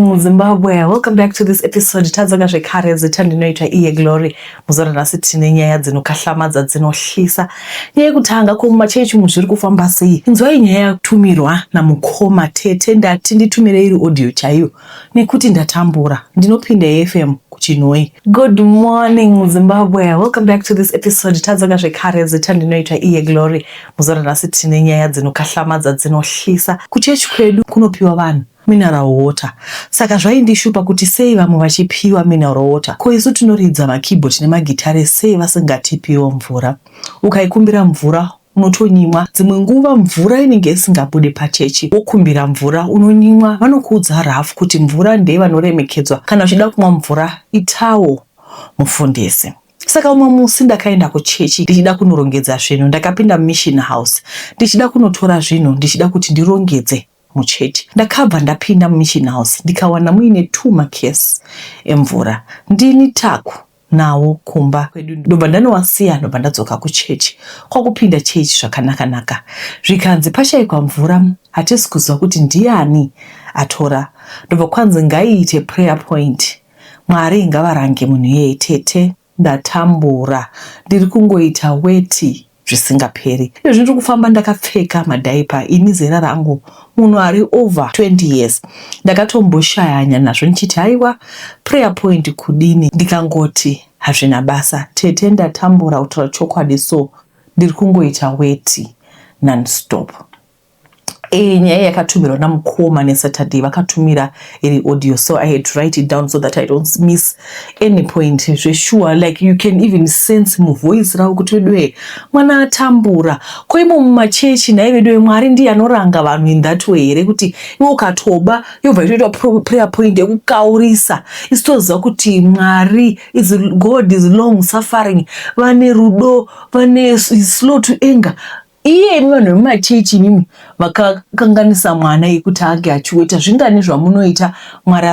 Zimbabwe, welcome back to this episode. Tadzoka zvekare. Zita ndinoitwa iye Glory. Muzuva ranhasi tine nyaya dzinokahlamadza, dzinohlisa. Nyaya yekutanga, ko mumachechi umu zviri kufamba sei? Inzwai nyaya yatumirwa namukoma. Tete, ndati nditumire iri audio chaiyo nekuti ndatambura. Ndinopinda AFM kuChinhoyi. Good morning, Zimbabwe, welcome back to this episode. Tadzoka zvekare. Zita ndinoitwa iye Glory. Muzuva ranhasi tine nyaya dzinokahlamadza, dzinohlisa. Kuchechi kwedu kunopiwa vanhu mineral water, saka zvaindishupa kuti sei vamwe vachipiwa mineral water, ko isu tinoridza makeyboard nemagitare sei vasingatipiwo mvura? Ukaikumbira mvura unotonyimwa. Dzimwe nguva mvura inenge isingabudi pachechi. Wokumbira mvura unonyimwa. Vanokuudza rafu kuti mvura ndeyevanoremekedzwa, kana uchida kumwa mvura itawo mufundisi. Saka umwe musi ndakaenda kuchechi ndichida kunorongedza zvinhu. Ndakapinda mumission house ndichida kunotora zvinhu, ndichida kuti ndirongedze muchechi. Ndakabva ndapinda mumission house ndikawana muine two makesi emvura. Ndini taku nawo kumba kwedu, ndobva ndanowasiya, ndobva ndadzoka kuchechi. Kwakupinda chechi zvakanaka-naka, zvikanzi pashayikwa mvura, hatisi kuziva kuti ndiani atora. Ndobva kwanzi ngaiite prayer point, Mwari ngavarange munhu iyeye. Tete, ndatambura, ndiri kungoita weti zvisingaperi. Izvi ndiri kufamba ndakapfeka madiaper. Ini zera rangu munhu ari over 20 years. Ndakatomboshayanya nazvo ndichiti haiwa, prayer point kudini? Ndikangoti hazvina basa. Tete, ndatambura, kutaura chokwadi, so ndiri kungoita weti nonstop. Nyaya yakatumirwa namukoma neSaturday, vakatumira iri audio, so I had to write it down so that I don't miss any point. Zvesure, like you can even sense muvoice ravo kuti veduwe mwana atambura. Ko imo mumachechi nhai veduwe, Mwari ndiye anoranga vanhu in that way here, kuti iwe ukatoba yobva itoitwa prayer point yekukaurisa, isu toziva kuti Mwari is God is long suffering, vane rudo, vane is slow to anger? Iye imi vanhu vemumachechi, imimi vakakanganisa mwana yekuti ange achiweta, zvingani zvamunoita Mwari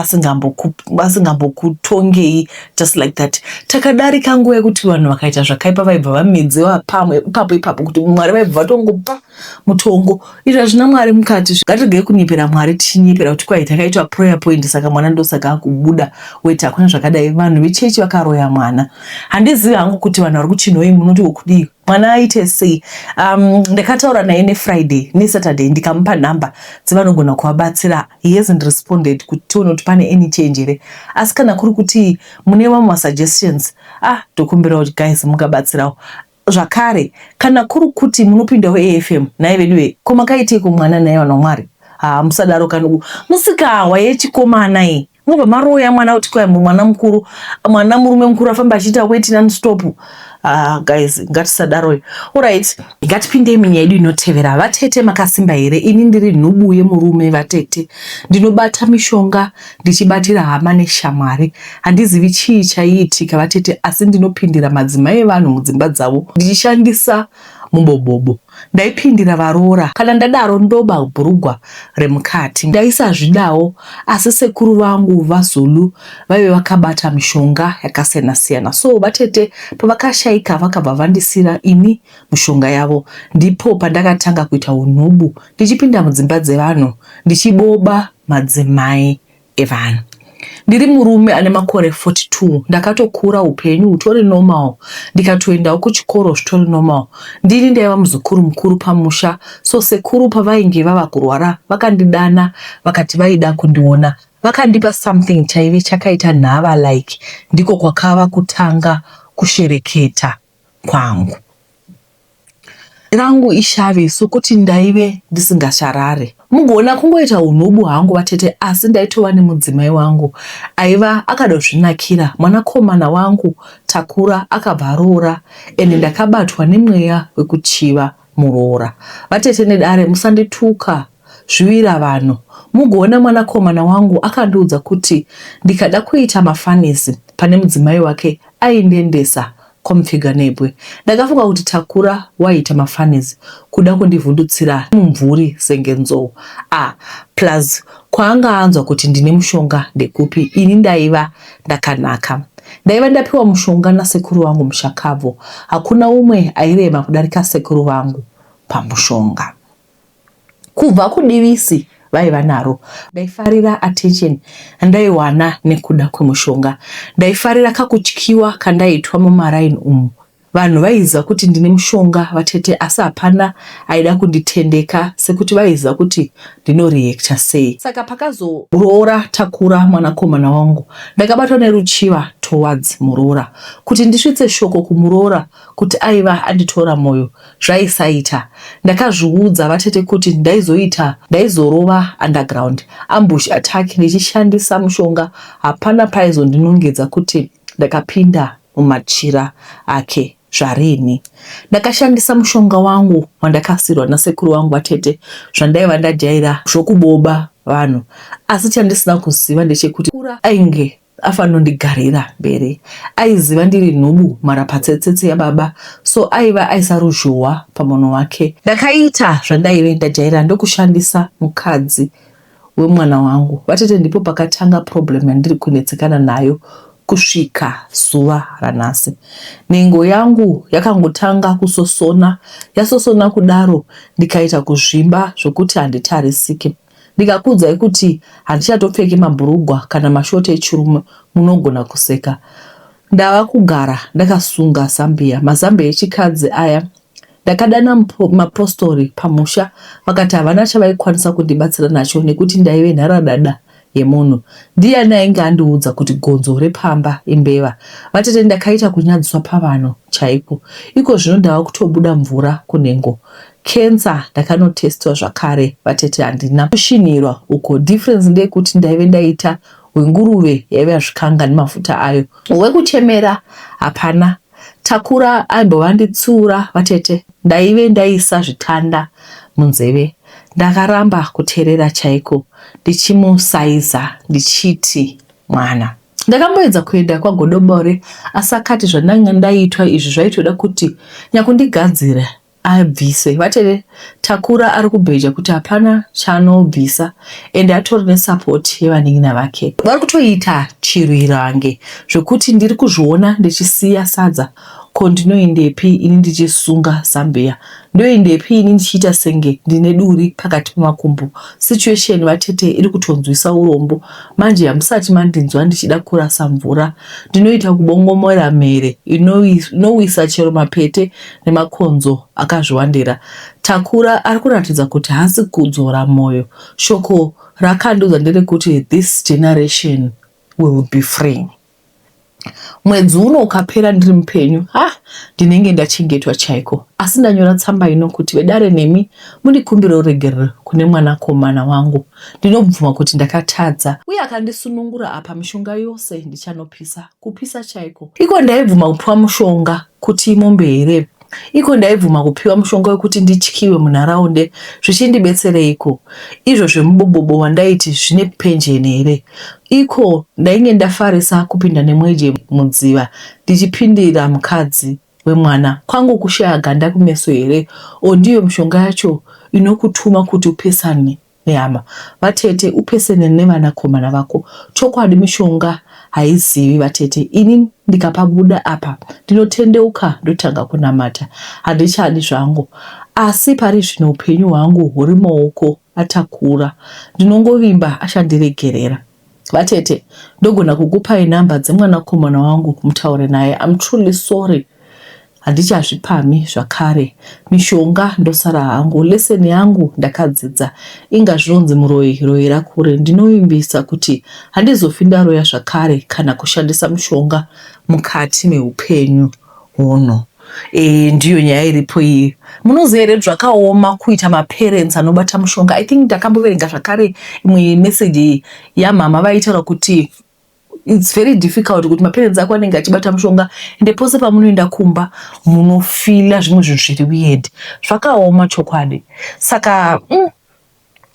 asingambokutongei just like that? Takadarika nguva yekuti vanhu vakaita zvakaipa vaibva vamedzewa pamwe ipapo ipapo, kuti Mwari vaibva vatongopa mutongo. Izvi hazvina Mwari mukati. Ngatiregei kunyepera Mwari tichinyepera kuti kwai takaitwa prayer point saka mwana ndosaka akubuda weti. Hakuna zvakadai. Vanhu vechechi vakaroya mwana. Handizivi hangu kuti vanhu vari kuChinhoi munoti wokudii, mwana aite sei? Ndakataura naye neFriday neSaturday, ndikamupa nhamba dzevanogona kuvabatsira. He hasn't responded kuti tione kuti pane any change here. Asi kana kuri kuti mune mamwe masuggestions, ah, tokumbirawo kuti guys mungabatsirawo zvakare. Kana kuri kuti munopindawo AFM, nhai veduwe, ko makaiteiko mwana naye? Vanhu vaMwari, ha, musadaro. Kana musikahwa yechikomana iyi mobva maroya mwana kuti kwai mwana mukuru, mwana murume mukuru afamba achiita weti nonstop. Ah, guys, ngatisadaro. Alright, ngatipindei munyaya yedu inotevera. Vatete, makasimba here? Ini ndiri nhubu yemurume. Vatete, ndinobata mishonga ndichibatira hama neshamwari. Handizivi chii chaiitika vatete, asi ndinopindira madzimai evanhu mudzimba dzavo ndichishandisa mubobobo. Ndaipindira varoora. Kana ndadaro ndoba bhurugwa remukati. Ndaisazvidawo, asi sekuru vangu vaZulu vaive vakabata mishonga yakasiyana-siyana, so vatete pavakashaika vakabva vandisira ini mishonga yavo. Ndipo pandakatanga kuita unhubu ndichipinda mudzimba dzevanhu ndichiboba madzimai evanhu. Ndiri murume ane makore 42. Ndakatokura upenyu hutori normal, ndikatoendawo kuchikoro zvitori normal. Ndini ndaiva muzukuru mukuru pamusha, so sekuru pavainge vava kurwara vakandidana vakati vaida kundiona. Vakandipa something chaive chakaita nhava like. Ndiko kwakava kutanga kushereketa kwangu. Rangu ishavi sokuti ndaive ndisingasharare. Mugoona kungoita unhubu hangu vatete, asi ndaitova nemudzimai wangu aiva akadozvinakira. Mwanakomana wangu Takura akabva aroora ende ndakabatwa nemweya wekuchiva muroora. Vatete nedare, musandituka, zviwira vanhu. Mugoona mwanakomana wangu akandiudza kuti ndikada kuita mafanisi pane mudzimai wake aindiendesa kwamupfiganebwe. Ndakafunga kuti Takura waiita mafunnies kuda kundivhundutsira mumvuri senge nzou. Ah, plus kwaanga anzwa kuti ndine mushonga ndekupi ini ndaiva ndakanaka? Ndaiva ndapiwa mushonga nasekuru vangu mushakabvu. Hakuna umwe airema kudarika sekuru vangu pamushonga. Kubva kudivisi. vaiva naro. Ndaifarira attention yandaiwana nekuda kwemushonga. Ndaifarira kakutyiwa kandaiitwa mumaraini umu. Vanhu vaiziva kuti ndine mushonga vatete asi hapana aida kunditendeka sekuti vaiziva kuti ndinoreacta sei. Saka pakazoroora Takura mwanakomana wangu ndakabatwa neruchiva towards muroora. Kuti ndisvitse shoko kumuroora kuti aiva anditora moyo zvaisaita. Ndakazviudza vatete kuti ndaizoita ndaizorova underground ambush attack ndichishandisa mushonga hapana paaizondinongedza kuti ndakapinda mumachira ake zvarini. Ndakashandisa mushonga wangu wandakasiirwa nasekuru vangu vatete zvandaiva ndajaira zvokuboba vanhu asi chandisina kuziva ndechekuti kura ainge afanondigarira mberi. Aiziva ndiri nhubu mharapatsetsetse yababa so aiva aisa ruzhowa pamono wake. Ndakaita zvandaive ndajaira ndokushandisa mukadzi wemwana wangu. Vatete ndipo pakatanga problem yandiri kunetsekana nayo kusvika zuva ranhasi. Nhengo yangu yakangotanga kusosona, yasosona kudaro ndikaita kuzvimba zvokuti handitarisiki. Ndikakuudzai kuti handichatopfeki mabhurugwa kana mashoti echirume munogona kuseka. Ndava kugara ndakasunga zambia, mazambia echikadzi aya. Ndakadana mapostori pamusha vakati havana chavaikwanisa kundibatsira nacho nekuti ndaive nharadada yemunhu. Ndiyani ainge andiudza kuti gonzo repamba imbeva? Vatete ndakaita kunyadziswa pavanhu chaiko. Iko zvino ndava kutobuda mvura kunhengo. Cancer ndakanotestwa zvakare vatete handina kushinhirwa uko. Difference ndeyekuti ndaive ndaita hwenguruve yaive yazvikanga nemafuta ayo. Wekuchemera hapana. Takura aimbova anditsiura vatete ndaive ndaisa zvitanda munzeve. Ndakaramba kuterera chaiko ndichimusaiza ndichiti mwana. Ndakamboedza kuenda kwaGodobore asi akati zvandanga ndaitwa izvi zvaitoda kuti nyakundigadzira abvise. Vatete Takura ari kubheja kuti hapana chaanobvisa ende atori nesupport yevanin'ina vake. Vari kutoita chirwirange zvekuti ndiri kuzviona ndichisiya sadza ko ndinoendepi ini ndichisunga zambia ndoendepi ini ndichiita senge ndine duri pakati pemakumbo. Situation vatete iri kutonzwisa urombo manje hamusati mandinzwa ndichida kurasa mvura ndinoita kubongomora mhere inowisa chero mapete nemakonzo akazviwandira. Takura ari kuratidza kuti haasi kudzora moyo. Shoko raakandiudza nderekuti this generation will be free. Mwedzi uno ukapera ndiri mupenyu, ha ndinenge ndachengetwa chaiko. Asi ndanyora tsamba ino kuti vedare nemi mundikumbire ruregerero kune mwanakomana wangu. Ndinobvuma kuti ndakatadza uye akandisunungura apa mishonga yose ndichanopisa, kupisa chaiko. Iko ndaibvuma kupiwa mushonga kuti imombe here? Iko ndaibvuma kupiwa mushonga wekuti ndityiwe munharaunde zvichindibetsereiko? Izvo zvemubobobo wandaiti zvine penjeni here? Iko ndainge ndafarisa kupinda nemweje mudziva ndichipindira mukadzi wemwana kwangu kushaya ganda kumeso here? Or ndiyo mishonga yacho inokutuma kuti upesane nehama vatete upesene nevanakomana vako chokwadi mishonga haizivi vatete ini ndikapabuda apa ndinotendeuka ndotanga kunamata handichadi zvangu asi pari zvino upenyu hwangu huri maoko atakura ndinongovimba achandiregerera vatete ndogona kukupai number dzemwanakomana wangu mutaure naye I'm truly sorry Handichazvipamhi zvakare mishonga ndosara hangu. Lesson yangu ndakadzidza. Inga zvinonzi muroyi royera kure. Ndinovimbisa kuti handizofi ndaroya zvakare kana kushandisa mushonga mukati mehupenyu huno. E, ndiyo nyaya iripo iyi. Munoziva here zvakaoma kuita maparents anobata mushonga. I think ndakamboverenga zvakare imwe message yamama vaitaura kuti it's very difficult kuti maparents ako anenge achibata mushonga ende pose pamunoenda kumba munofila zvimwe zvinhu zviri weird zvakaoma chokwadi saka mm,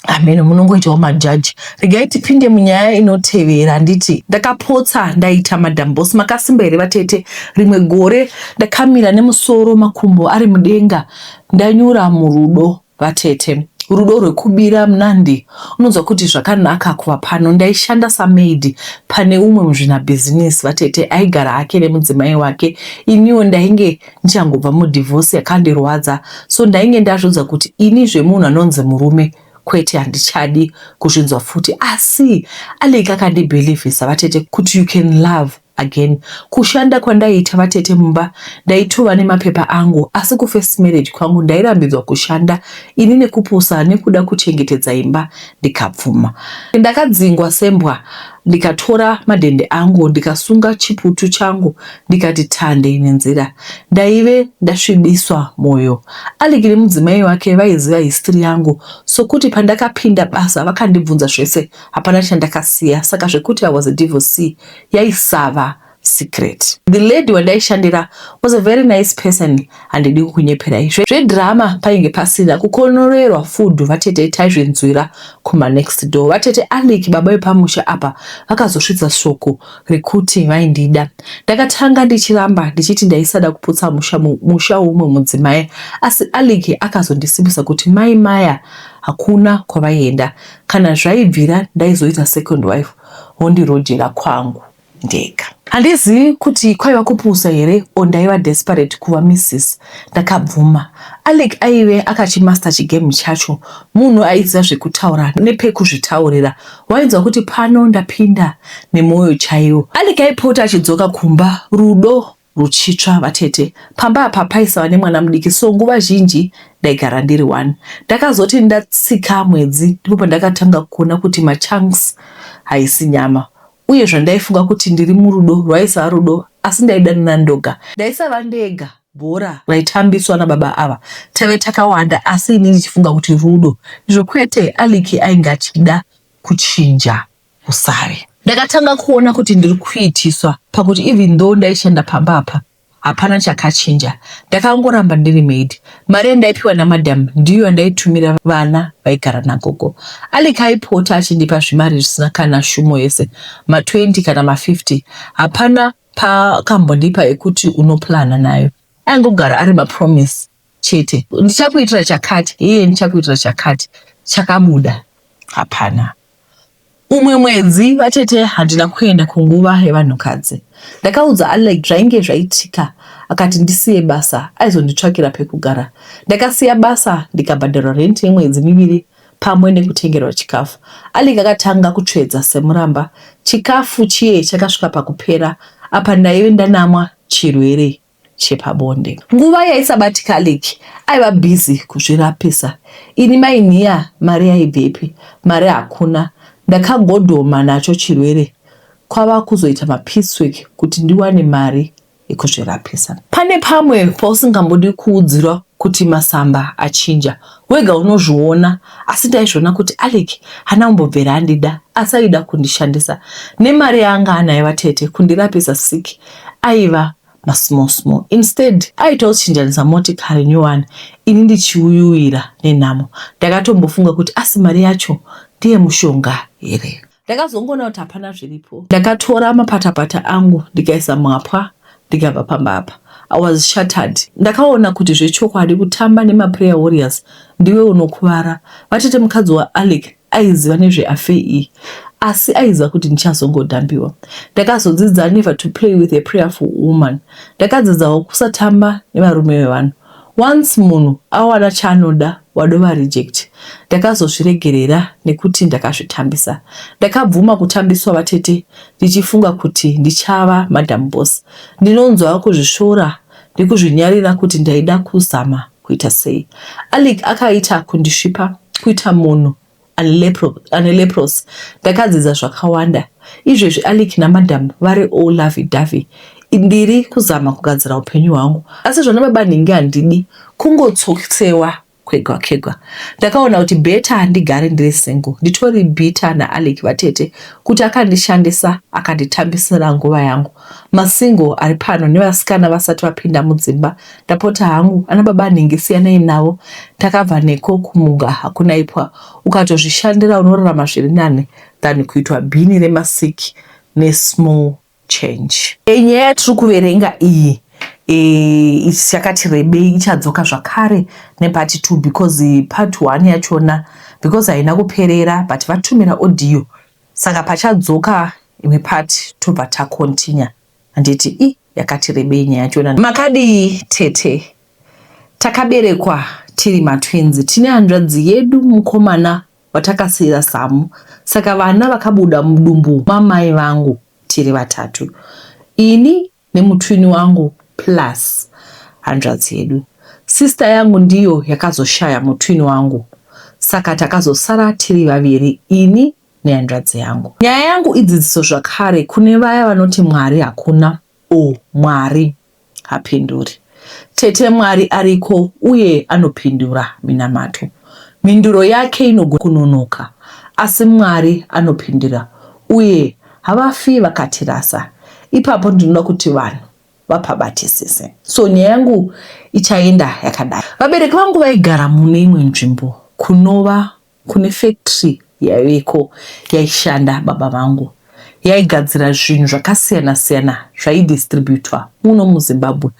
hameno munongoitawo majaji regai tipinde munyaya inotevera handiti ndakapotsa ndaita madam boss makasimba here vatete rimwe gore ndakamira nemusoro makumbo ari mudenga ndanyura murudo Vatete, rudo rwekubira mnandi unonzwa kuti zvakanaka kuva pano. Ndaishanda samaid pane umwe muzvinabhizinesi vatete aigara hake nemudzimai wake. Iniwo ndainge ndichangobva mudivorce yakandirwadza so ndainge ndazviudza kuti ini zvemunhu anonzi murume. Kwete handichadi kuzvinzwa futi asi Alec akandibhilivhisa vatete kuti you can love again. Kushanda kwandaiita vatete mumba ndaitova nemapepa angu asi kufirst marriage kwangu ndairambidzwa kushanda ini nekupusa nekuda kuchengetedza imba ndikabvuma. Ndakadzingwa sembwa ndikatora madhende angu ndikasunga chiputu changu ndikati tande nenzira. Ndaive ndasvibiswa moyo. Alick nemudzimai wake vaiziva history yangu sokuti pandakapinda basa vakandibvunza zvese hapana chandakasiya saka zvekuti I was a divorcee yaisava secret. The lady wandaishandira was a very nice person handidi kukunyeperai. Zvedrama painge pasina kukonorerwa food vatete taizvinzwira kuma next door. Vatete Alick baba vepamusha apa vakazosvitsa shoko rekuti vaindida. Ndakatanga ndichiramba ndichiti ndaisada kuputsa musha musha weumwe mudzimai asi Alick akazondisimbisa kuti mai Maya hakuna kwavaienda. Kana zvaibvira ndaizoita second wife vondirojera kwangu ndega. Handizivi kuti kwaiva kupusa here or ndaiva desperate kuva Mrs. Ndakabvuma. Alick aive akachimaster chigame chacho. Munhu aiziva zvekutaura nepekuzvitaurira. Wainzwa kuti pano ndapinda nemwoyo chaiwo. Alick aipota achidzoka kumba rudo ruchitsva vatete. Pamba apa paisava nemwana mudiki so nguva zhinji ndaigara ndiri one. Ndakazoti ndatsika mwedzi ndipo pandakatanga kuona kuti machunks haisi nyama uye zvandaifunga kuti ndiri murudo rwaisava rudo asi ndaidanana ndoga. Ndaisava ndega bhora raitambiswa nababa ava taive takawanda asi ini ndichifunga kuti rudo izvo kwete Alick ainge achida kuchinja usavi. Ndakatanga kuona kuti ndiri kuitiswa pakuti even though ndaishanda pamba apa hapana chakachinja. Ndakangoramba ndiri maid. Mari yandaipiwa namadam ndiyo yandaitumira vana vaigara nagogo. Alick aipota achindipa zvimari zvisina kana shumo yese ma 20 kana ma 50. Hapana paakambondipa ekuti unoplana nayo. Aingogara ari mapromise chete. Ndichakuitira chakati, hee ndichakuitira chakati. Chakabuda hapana. Umwe mwedzi vatete handina kuenda kunguva yevanhukadzi. Ndakaudza Alec zvainge zvaitika akati ndisiye basa aizonditsvakira pekugara. Ndakasiya basa ndikabhadharwa rent yemwedzi miviri pamwe nekutengerwa chikafu. Alec akatanga kutsvedza semuramba. Chikafu chiye chakasvika pakupera apa ndaive ndanamwa chirwere chepabonde. Nguva yaisabatika Alick aiva busy kuzvirapisa. Ini mai Nhiya mari yaibvepi? Mari hakuna. Ndakagodhoma nacho chirwere kwava kuzoita mapiecework kuti ndiwane mari yekuzvirapisa. Pane pamwe pausingambodi kuudzirwa kuti masamba achinja. Wega unozviona asi ndaizviona kuti Alick haana kumbobvira andida asi aida kundishandisa. Nemari yaanga anayo vatete kundirapisa sick aiva masmall small instead aitochinjanisa motikari nyowani ini ndichiuyuwira nenhamo. Ndakatombofunga kuti asi mari yacho ndiye mushonga here. Ndakazongoona kuti hapana zviripo. Ndakatora mapatapata angu ndikaisa mwapwa ndikabva pamba apa. I was shattered. Ndakaona kuti zvechokwadi kutamba nemaprayer warriors ndiwe unokuvara. Vatete mukadzi waAlick aiziva nezveaffair iyi asi aiziva kuti ndichazongodhambiwa. Ndakazodzidza never to play with a prayerful woman. Ndakadzidzawo kusatamba nevarume vevanhu. Once munhu awana chaanoda wadova reject. Ndakazozviregerera nekuti ndakazvitambisa. Ndakabvuma kutambiswa vatete ndichifunga kuti ndichava madam boss. Ndinonzwa kuzvisvora nekuzvinyarira kuti ndaida kuzama kuita sei. Alick akaita kundisvipa kuita munhu ane leprosy. Ndakadzidza zvakawanda. Izvezvi Alick namadam vari all lovey dovey. Ndiri kuzama kugadzira upenyu hwangu asi zvana baba nhingi handidi kungotsotsewa kwega kega. Ndakaona kuti better ndigare ndiri single. Nditori bitter naAlick vatete kuti akandishandisa akanditambisira nguva yangu. Masingle ari pano nevasikana vasati vapinda mudzimba ndapota hangu ana baba nhingi siyanai navo takabva neko kumuga hakuna ipwa ukatozvishandira unorarama zviri nani than kuitwa bhini remasiki nesmall change. Nyaya yatiri kuverenga iyi e, chakati rebei ichadzoka zvakare nepart 2 because part 1 yachona because haina kuperera but vatumira audio saka pachadzoka imwe part tobva takontinya handiti i yakati rebei nyaya yachona. Makadii tete? Takaberekwa tiri matwins tine hanzvadzi yedu mukomana. watakasiira zamu saka vana vakabuda mudumbu mamai vangu tiri vatatu. Ini nemutwini wangu plus hanzvadzi yedu. Sister yangu ndiyo yakazoshaya mutwini wangu saka takazosara tiri vaviri ini nehanzvadzi yangu. Nyaya yangu idzidziso zvakare kune vaya vanoti Mwari hakuna or Mwari hapinduri. Tete Mwari ariko uye anopindura minamato. Mhinduro yake inogona kunonoka asi Mwari anopindura uye havafi vakatirasa. Ipapo ndinoda kuti vanhu vapabatisise. So nyaya yangu ichaenda yakadai. Vabereki vangu vaigara mune imwe nzvimbo kunova Kune factory yaiveko yaishanda baba vangu yaigadzira zvinhu zvakasiyana siyana zvaidistributwa muno muZimbabwe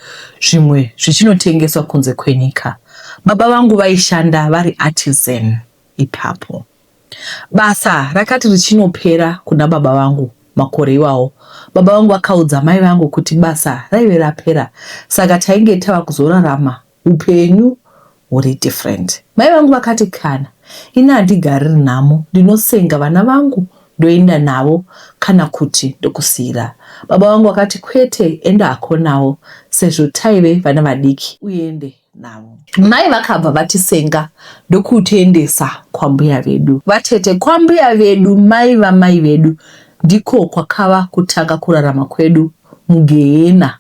zvimwe zvichinotengeswa kunze kwenyika. Baba vangu vaishanda vari artisan ipapo. Basa rakati richinopera kuna baba vangu makore iwawo, baba vangu vakaudza mai vangu kuti basa raive rapera saka tainge tava kuzorarama Hupenyu huri different. Mai vangu vakati kana ini handigariri nhamo ndinosenga vana vangu ndoenda navo kana kuti ndokusiira. Baba vangu vakati kwete enda hako navo sezvo taive vana vadiki uende navo. Mai vakabva vatisenga ndokutiendesa kwambuya vedu. Vatete kwambuya vedu mai vamai vedu ndiko kwakava kutanga kurarama kwedu mugehena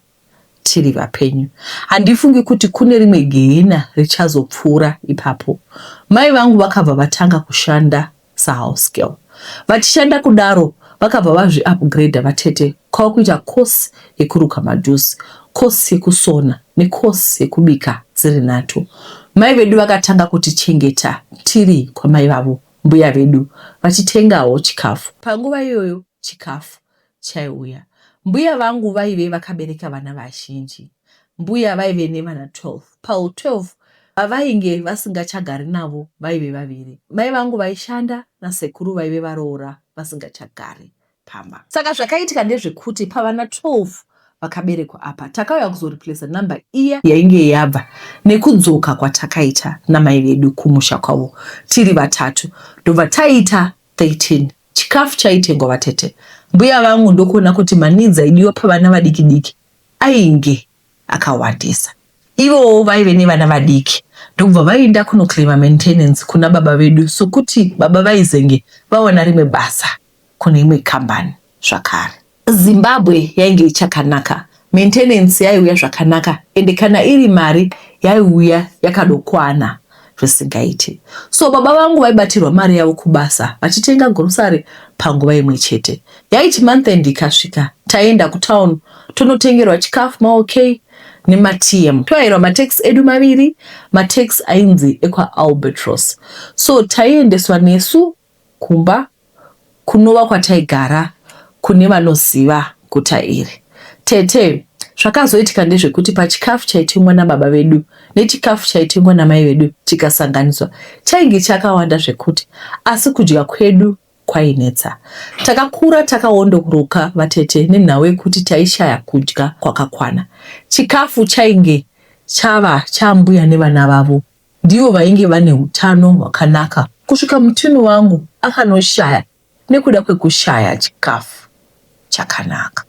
tiri vapenyu. Handifungi kuti kune rimwe gehena richazopfuura ipapo. Mai vangu vakabva vatanga kushanda sahouse girl. Vachishanda kudaro vakabva vazviupgrader vatete kwava kuita course yekuruka majuice, course yekusona necourse yekubika dziri nhatu. Mai vedu vakatanga kutichengeta tiri kwamai vavo mbuya vedu vachitengawo chikafu. Panguva iyoyo chikafu chaiuya. Mbuya vangu vaive vakabereka vana vazhinji. Mbuya vaive nevana 12. Pa 12 vavainge vasingachagari navo vaive vaviri. Mai vangu vaishanda nasekuru vaive varoora vasingachagari pamba. Saka zvakaitika ndezvekuti pavana 12 vakaberekwa apa takauya kuzoreplacer number iya yainge yabva nekudzoka kwatakaita namai vedu kumusha kwavo tiri vatatu ndobva taita 13 Chikafu chaitengwa vatete. Mbuya vangu ndokuona kuti maneeds aidiwa pavana vadiki diki ainge akawandisa. Ivowo vaive nevana vadiki ndokubva vaenda kunoclaimer maintenance kuna baba vedu sokuti baba vaizenge vawana rimwe basa kune imwe kambani zvakare. Zimbabwe yainge ichakanaka, maintenance yaiuya zvakanaka ende kana iri mari yaiuya yakadokwana zvisingaiti. So baba vangu vaibatirwa mari yavo kubasa vachitenga grocery panguva imwe chete. Yaiti month end ikasvika taienda kutown tonotengerwa chikafu maOK nemaTM. Tohairwa mataxi edu maviri, mataxi ainzi ekwaAlbatros. So taiendeswa nesu kumba kunova kwataigara kune vanoziva guta iri. Tete, zvakazoitika ndezvekuti pachikafu chaitengwa nababa vedu nechikafu chaitengwa namai vedu chikasanganiswa chainge chakawanda zvekuti asi kudya kwedu kwainetsa. Takakura takaondoroka vatete nenhau yekuti taishaya kudya kwakakwana. Chikafu chainge chava chaambuya nevana vavo Ndivo vainge vane utano hwakanaka kusvika mutini wangu akanoshaya nekuda kwekushaya chikafu chakanaka.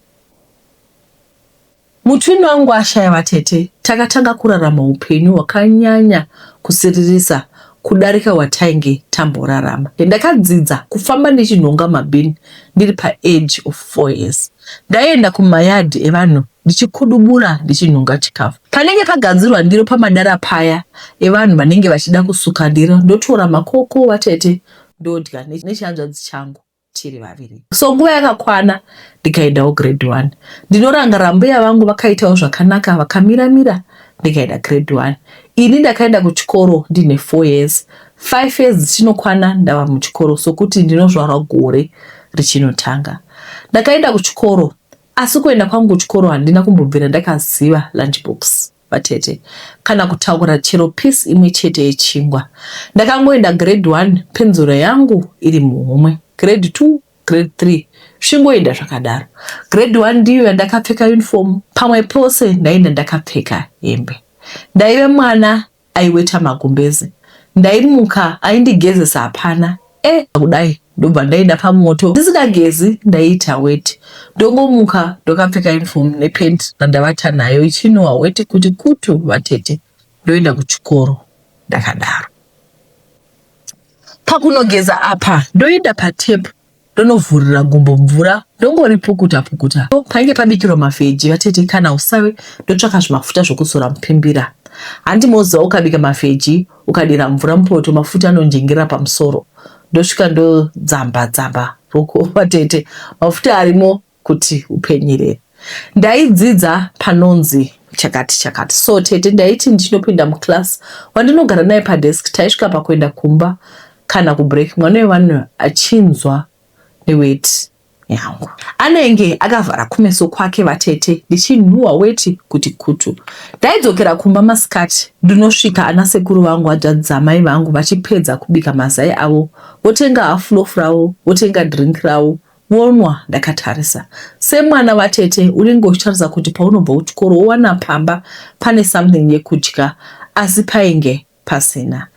Mutwini wangu ashaya vatete, takatanga kurarama upenyu hwakanyanya kusiririsa kudarika hwatainge tamborarama. Ndakadzidza kufamba ndichinhonga mabin ndiri paage of 4 years. Ndaienda kumayard evanhu ndichikudubura ndichinhonga chikafu. Panenge pagadzirwa ndiro pamadara paya evanhu vanenge vachida kusuka ndiro ndotora makoko vatete ndodya nechihanzvadzi changu tiri vaviri. So nguva yakakwana ndikaendawo grade one. Ndinorangarira mbuya vangu vakaitawo zvakanaka vakamira mira ndikaenda grade one. Ini ndakaenda kuchikoro ndine 4 years. 5 years dzichinokwana ndava muchikoro sokuti ndinozvarwa gore richinotanga. Ndakaenda kuchikoro asi kuenda kwangu kuchikoro handina kumbobvira ndakaziva lunch box vatete kana kutaura chero piece imwe chete yechingwa. Ndakangoenda grade 1 penzura yangu iri muhomwe, grade 2, grade 3 zvingoenda zvakadaro. Grade 1 ndiyo yandakapfeka uniform, pamwe pose ndaenda ndakapfeka hembe. Ndaive mwana aiweta magumbeze. Ndaimuka aindigezesa hapana. E kudai ndobva ndaenda pamoto ndisingagezi, ndaiita weti. Ndongomuka ndokapfeka uniform nepant randavata nayo ichinuwa weti kuti kutu vatete, ndoenda kuchikoro ndakadaro. Pakunogeza apa ndoenda patap ndonovhurira gumbo mvura ndongoripukuta pukuta. Painge pabikirwa mavheji vatete kana usavi ndotsvaka zvimafuta zvokuzora mupimbira. Handi moziva ukabika mavheji ukadira mvura mupoto mafuta anonjengerera pamusoro. Ndosvika ndodzamba dzamba ruoko vatete mafuta arimo kuti upenyerere. Ndaidzidza panonzi chakati chakati so tete ndaiti ndichinopinda muclass wandinogara naye padesk taisvika pakuenda kumba kana kubreak mwana wevanhu achinzwa neweti yangu anenge akavhara kumeso kwake vatete ndichinhuhwa weti kuti kutu. Ndaidzokera kumba masikati ndinosvika ana sekuru vangu hanzvadzi dzamai vangu vachipedza kubika mazai avo votenga half loaf ravo votenga drink ravo vonwa ndakatarisa. Semwana vatete unenge uchitarisa kuti paunobva kuchikoro wowana pamba pane something yekudya asi painge pasina.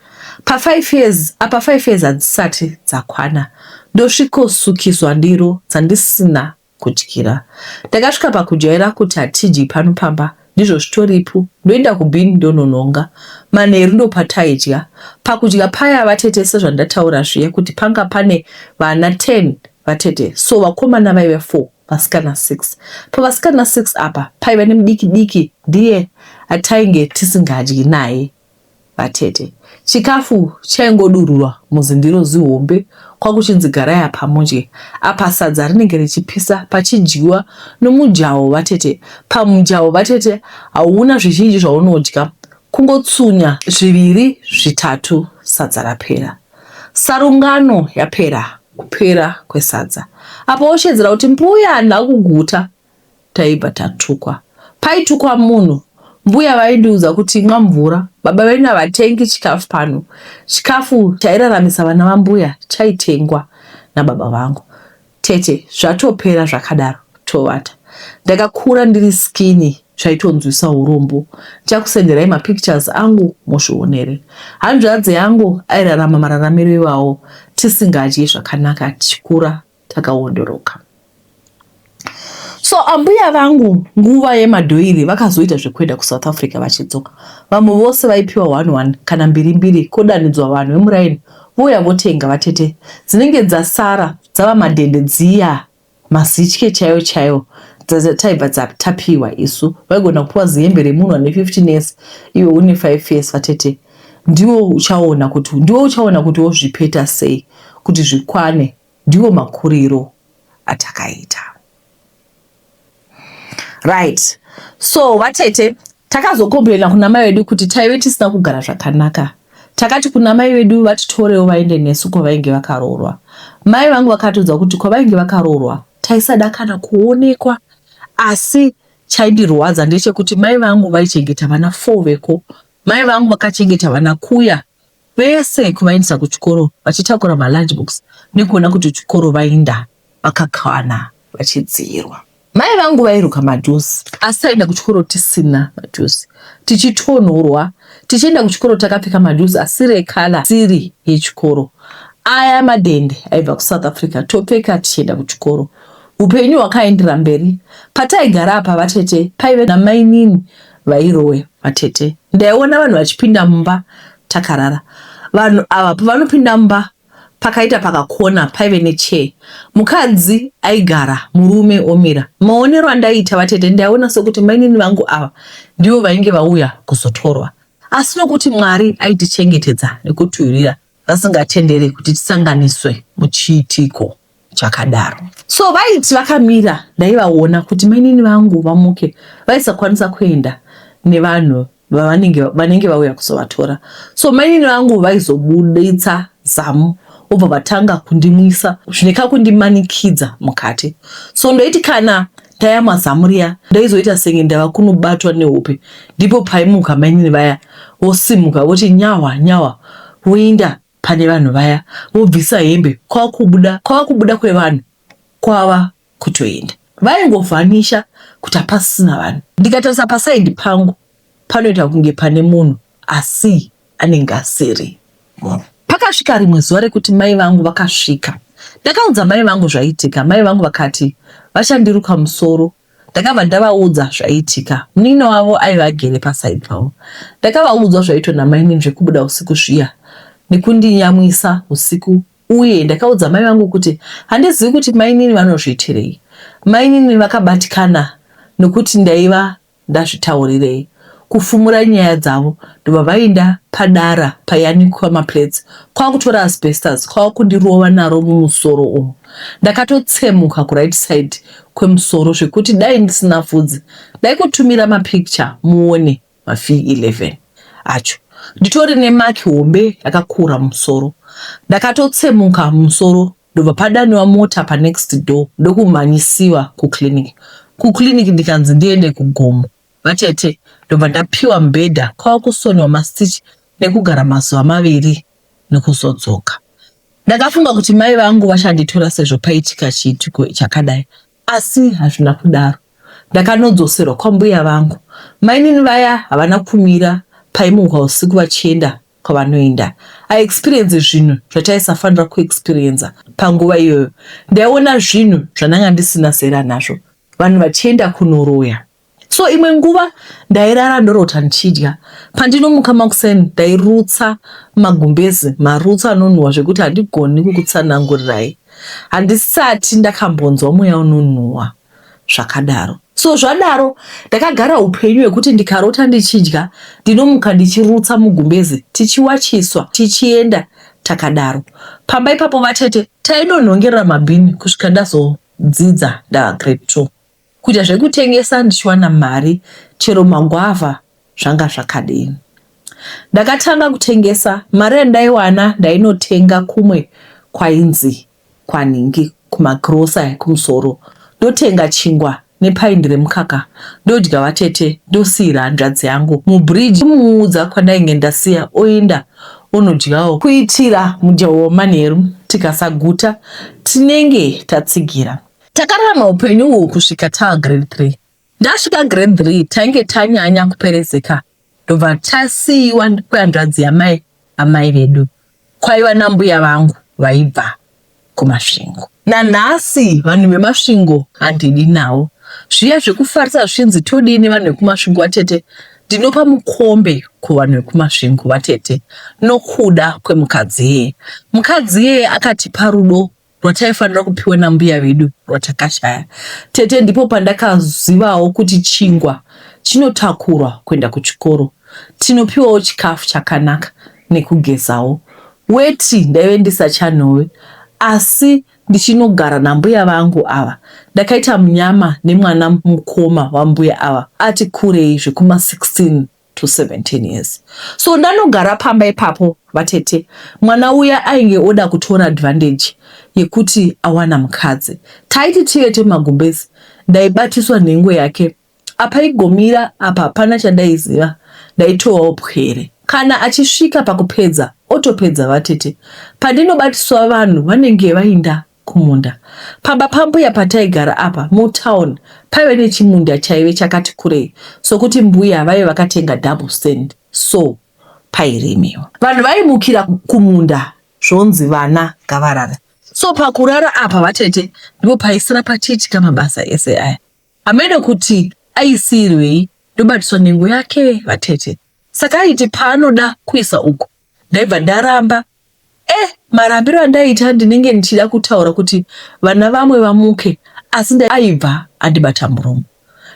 Pa five years apa five years hadzisati dzakwana ndosvikosukiswa ndiro dzandisina kudyira. Ndakasvika pakujaira kuti hatidyi pano pamba ndizvo zvitoripo ndoenda kubin ndononhonga. Manheru ndopataidya. Pakudya paya vatete sezvandataura zviya kuti panga pane vana 10 vatete so vakomana vaive 4 vasikana 6. Pavasikana 6 apa paiva nemudiki diki ndiye atainge tisingadyi naye vatete. Chikafu chaingodururwa muzindiro zihombe kwakuchinzi garai apa mudye. Apa sadza rinenge richipisa pachidyiwa nomujaho vatete. Pamujaho vatete hauna zvizhinji zvaunodya kungotsunya zviviri zvitatu sadza rapera. Sarungano yapera kupera kwesadza. Apa woshedzera kuti mbuya handina kuguta taibva tatukwa. Paitukwa munhu mbuya vaindiudza kuti imwa mvura baba venyu havatengi chikafu pano. Chikafu chairaramisa vana vambuya chaitengwa nababa vangu. Tete zvatopera zvakadaro tovata. Ndakakura ndiri skinny zvaitonzwisa urombo. Ndichakusenderai mapictures angu muzvionere. Hanzvadzi yangu airarama mararamiro iwawo tisingadyi zvakanaka tichikura takaondoroka. So ambuya vangu nguva yemadhoiri vakazoita zvekuenda kuSouth Africa vachidzoka. Vamwe vose vaipiwa one one kana mbiri mbiri kodanidzwa vanhu vemuraini vouya votenga vatete dzinenge dzasara dzava madhende dziya mazitye chaiwo chaiwo taibva tapiwa isu vaigona kupiwa zihembe remunhu ane 15 years iwe une 5 years vatete ndiwo uchaona kuti ndiwo uchaona kuti wozvipeta sei kuti zvikwane Ndiwo makuriro atakaita. Right. So vatete takazokomplaina kuna mai vedu kuti taive tisina kugara zvakanaka. Takati kuna mai vedu vatitorewo vaende nesu kwavainge vakaroorwa. Mai vangu vakatiudza kuti kwavainge vakaroorwa taisada kana kuonekwa asi chaindirwadza ndechekuti mai vangu vaichengeta vana 4 veko. Mai vangu vakachengeta vana kuya vese kuvaendesa kuchikoro vachitakura malunch box nekuona kuti chikoro vainda vakakwana vachidziirwa. Mai vangu vairuka majuzi asi taienda kuchikoro tisina majuzi tichitonhorwa tichienda kuchikoro takapfeka majuzi asiri ekala siri yechikoro aya madhende aibva kusouth africa topfeka tichienda kuchikoro upenyu hwakaendera mberi pataigara apa vatete paive namainini vairowe vatete ndaiona vanhu vachipinda mumba takarara vanhu ava pavanopinda mumba pakaita pakakona paive nechair mukadzi aigara murume omira maonero andaiita vatete ndaiona sekuti mainini vangu ava ndivo vainge vauya kuzotorwa asi nokuti mwari aitichengetedza nekutiwirira vasingatendere kuti tisanganiswe muchiitiko chakadaro so vaiti vakamira ndaivaona kuti mainini vangu vamuke vaisakwanisa kuenda nevanhu vavanenge vanenge vauya kuzovatora so mainini vangu vaizobuditsa zamu vobva vatanga kundimwisa zvine kakundimanikidza mukati so ndoiti kana ndayamwa zamu riya ndaizoita senge ndava kunobatwa nehope ndipo paimuka mainini vaya vosimuka voti nyawa nyawa voinda pane vanhu vaya vobvisa hembe kwakubuda kwava kubuda kwevanhu kwava kutoenda vaingovhanisha kuti hapasisina vanhu ndikatarisa pasaidi pangu panoita kunge pane munhu asi anenge asiri munhu. Pakasvika rimwe zuva rekuti mai vangu vakasvika. Ndakaudza mai vangu zvaiitika, mai vangu vakati vachandiruka musoro. Ndakabva ndavaudza zvaiitika. Munin'ina wavo aive agere paside pavo. Ndakavaudza zvaiitwa namainini zvekubuda usiku zviya nekundinyamwisa usiku uye ndakaudza mai vangu kuti handizivi kuti mainini vanozviitirei. Mainini vakabatikana nokuti ndaiva ndazvitaurirei kufumura nyaya dzavo ndobva vainda padara payanikwa maplates kwakutora asbestos kwakundirova naro mumusoro umu. Ndakatotsemuka kuright side kwemusoro zvekuti dai ndisina vhudzi ndaikutumira mapicture muone mafee 11 acho. Nditori nemark hombe yakakura mumusoro. Ndakatotsemuka mumusoro ndobva padaniwa mota panext door ndokumhanyisiwa kuclinic. Kuclinic ndikanzi ndiende kugomo vatete ndobva ndapiwa mubhedha kwakusoniwa mastitch nekugara mazuva maviri nekuzodzoka. Ndakafunga kuti mai vangu vachanditora sezvo paitika chiitiko chakadai asi hazvina kudaro. Ndakanodzoserwa kwambuya vangu. Mainini vaya havana kumira paimuka usiku vachienda kwavanoenda. I experience zvinhu zvataisafanira kuexperiencer panguva iyoyo. Ndaiona zvinhu zvandanga ndisina zera nazvo. Vanhu vachienda kunoroya. So imwe nguva ndairara ndorota ndichidya. Pandinomuka makuseni ndairutsa magumbezi, marutso anonhuwa zvekuti handigoni kukutsanangurirai. Handisati ndakambonzwa mweya unonhuwa zvakadaro. So zvadaro ndakagara upenyu hwekuti ndikarota ndichidya ndinomuka ndichirutsa mugumbezi tichiwachiswa tichienda takadaro. Pamba ipapo vatete tainonhongerera mabhini kusvika ndazodzidza ndava grade 2. Kuita zvekutengesa ndichiwana mari chero magwavha zvanga zvakadini. Ndakatanga kutengesa, mari yandaiwana ndainotenga kumwe kwainzi kwanhingi kumagirosa ekumusoro ndotenga chingwa nepaindi remukaka ndodya vatete ndosiira hanzvadzi yangu mubridge ndomuudza kwandainge ndasiya oenda onodyawo kuitira mujaho wemanheru tikasaguta tinenge tatsigira. Takararama upenyu uhu kusvika taa grade 3. Ndasvika grade 3 tainge tanyanya kuperezeka ndobva tasiiwa kwehanzvadzi yamai amai vedu kwaiva nambuya vangu vaibva kuMasvingo. Nanhasi vanhu veMasvingo handidi navo. Zviya zvekufarisa zvichinzi todii nevanhu vekuMasvingo vatete, ndinopa mukombe kuvanhu vekuMasvingo vatete nokuda kwemukadzi iyeye. Mukadzi iyeye akatipa rudo rwataifanira kupiwa nambuya vedu rwatakashaya. Tete ndipo pandakazivawo kuti chingwa chinotakurwa kuenda kuchikoro. Tinopiwawo chikafu chakanaka nekugezawo. Weti ndaive ndisachanhove asi ndichinogara nambuya vangu ava. Ndakaita munyama nemwana mukoma wambuya ava ati kurei zvekuma 16 to 17 years so ndanogara pamba ipapo vatete mwana uya ainge oda kutora advantage yekuti awana mukadzi taiti tivete magumbezi ndaibatiswa nhengo yake apa igomira apa hapana chandaiziva ndaitovawo pwere kana achisvika pakupedza otopedza vatete pandinobatiswa vanhu vanenge vainda kumunda. Pamba pambuya pataigara apa mutown paive nechimunda chaive chakati kurei sokuti mbuya vaive vakatenga double stand so pairimiwa. Vanhu vaimukira kumunda zvonzi vana ngavarare. So pakurara apa vatete ndipo paisara pachiitika mabasa ese aya. Hameno kuti aisiirwei ndobatiswa nhengo yake vatete. Saka aiti paanoda kuisa uku ndaibva ndaramba Eh, marambiro andaiita ndinenge ndichida kutaura kuti vana vamwe vamuke asi aibva andibata muromo.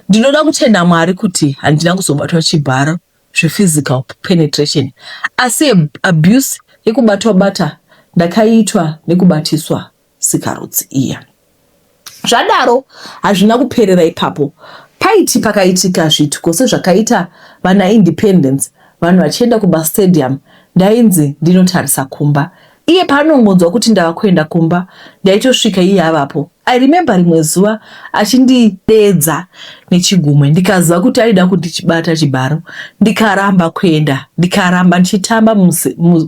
Ndinoda kutenda Mwari kuti handina kuzobatwa chibharo zvephysical penetration asi abuse yekubatwa bata ndakaiitwa nekubatiswa sikarudzi iya. Zvadaro hazvina kuperera ipapo. Paiti pakaitika zviitiko sezvakaita vana Independence vanhu vachienda kumastadium ndainzi ndinotarisa kumba. Iye paanongonzwa kuti ndava kuenda kumba ndaitosvika iye avapo. I remember rimwe zuva achindideedza nechigumwe ndikaziva kuti aida kundichibata chibharo ndikaramba kuenda ndikaramba ndichitamba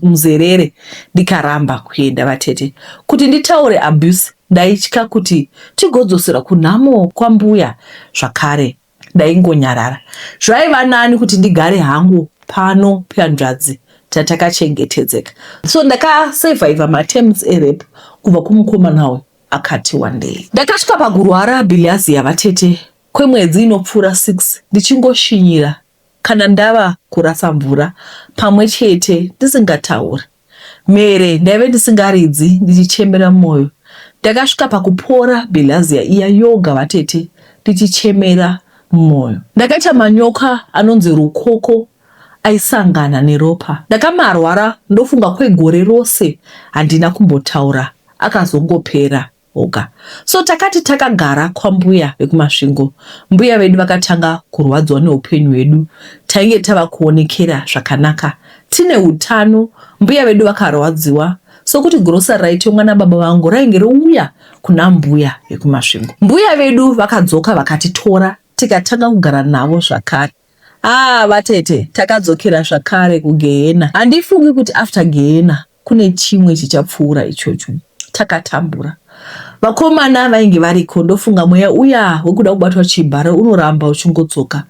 muzerere ndikaramba kuenda vatete kuti nditaure abuse ndaitya kuti tigodzosera kunhamo kwambuya zvakare ndaingonyarara zvaiva nani kuti ndigare hangu pano pehanzvadzi. Tatakachengetedzeka. So ndakasurvivha maattempts erape kubva kumukomana uyu akati wandei. Ndakasvika pakurwara bilharzia vatete kwemwedzi inopfuura 6 ndichingoshinyira kana ndava kurasa mvura pamwe chete ndisingatauri. Mhere ndaive ndisingaridzi ndichichemera moyo. Ndakasvika pakupora bilharzia iya yoga vatete ndichichemera mumoyo. Ndakaita manyoka anonzi rukoko aisangana neropa. Ndakamarwara ndofunga kwegore rose handina kumbotaura akazongopera oga. So takati takagara kwambuya vekuMasvingo mbuya vedu vakatanga kurwadziwa neupenyu hwedu tainge tava kuonekera zvakanaka tine utano mbuya vedu vakarwadziwa sokuti grocery raitengwa nababa vangu rainge rouya kuna mbuya vekuMasvingo. Mbuya vedu vakadzoka vakatitora tikatanga kugara navo zvakare. Ah vatete takadzokera zvakare kugehena. Handifungi kuti after gehena kune chimwe chichapfuura ichocho. Takatambura. Vakomana vainge variko ndofunga mweya uya wekuda kubatwa chibharo unoramba uchingodzoka.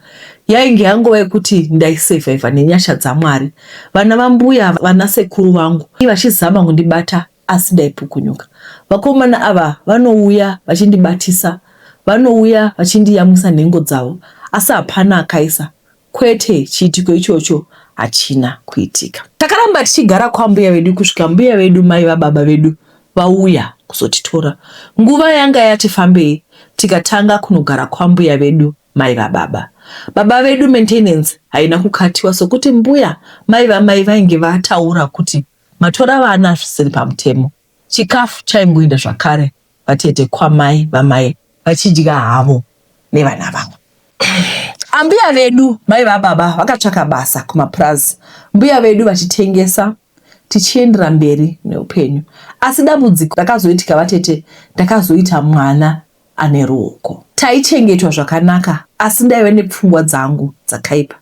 Yainge yangova yekuti ndaisurvivha nenyasha dzaMwari. Vana vambuya vana sekuru vangu vachizama kundibata asi ndaipukunyuka. Vakomana ava vanouya vachindibatisa, vanouya vachindiyamwisa nhengo dzavo asi hapana akaisa. Kwete, chiitiko ichocho hachina kuitika. Takaramba tichigara kwambuya vedu kusvika mbuya vedu mai vababa vedu vauya kuzotitora. Nguva yanga yati fambei tikatanga kunogara kwambuya vedu mai vababa. Baba vedu maintenance haina kukatiwa sokuti mbuya mai vamai vainge vataura kuti Matora vana zvisiri pamutemo. Chikafu chaingoenda zvakare vatete kwamai vamai vachidya havo nevana vavo. Ambuya vedu mai vababa vakatsvaka basa kumapurazi mbuya vedu vachitengesa tichiendera mberi neupenyu. Asi dambudziko rakazoitika vatete ndakazoita mwana ane ruoko. Taichengetwa zvakanaka asi ndaive nepfungwa dzangu dzakaipa.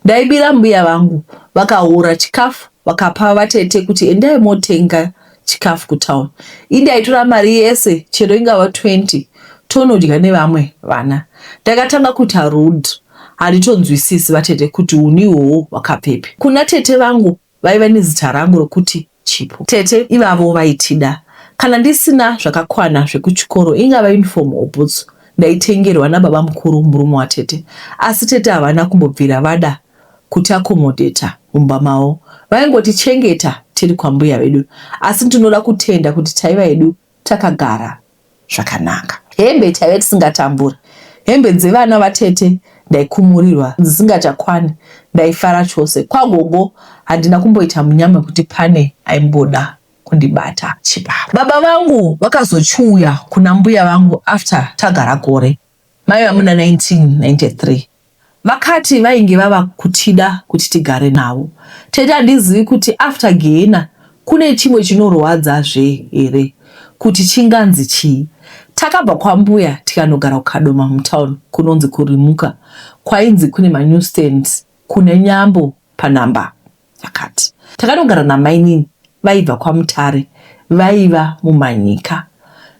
Ndaibira mbuya vangu vakaora chikafu vakapa vatete kuti endai motenga chikafu kutown. Ini ndaitora mari yese chero ingava 20 tonodya nevamwe vana. Ndakatanga kuita rude handitonzwisisi vatete kuti hunhu ihwohwo hwakabvepi. Kuna tete vangu vaiva nezita rangu rokuti Chipo. Tete ivavo vaitida. Kana ndisina zvakakwana zvekuchikoro ingava uniform or bhutsu ndaitengerwa nababamukuru murume watete. Asi tete havana kumbobvira vada kutiaccommodater mumba mavo. Vaingotichengeta tiri kwambuya vedu. Asi ndinoda kutenda kuti taiva hedu takagara zvakanaka. Hembe taive tisingatamburi. Hembe dzevana vatete ndaikumurirwa dzisingachakwani ndaifara chose. Kwagogo handina kumboita munyama wekuti pane aimboda kundibata chibaba. Baba vangu vakazochiuya kuna mbuya vangu after tagara gore maiva muna 1993. Vakati vainge vava kutida kuti tigare navo. Tete handizivi kuti after gehena kune chimwe chinorwadza zve here kuti chinganzi chii. Takabva kwambuya tikanogara kuKadoma mutown kunonzi kuRimuka kwainzi kune manew stands kune nyambo panumber yakati. Takanogara namainini vaibva kwaMutare vaiva muManyika.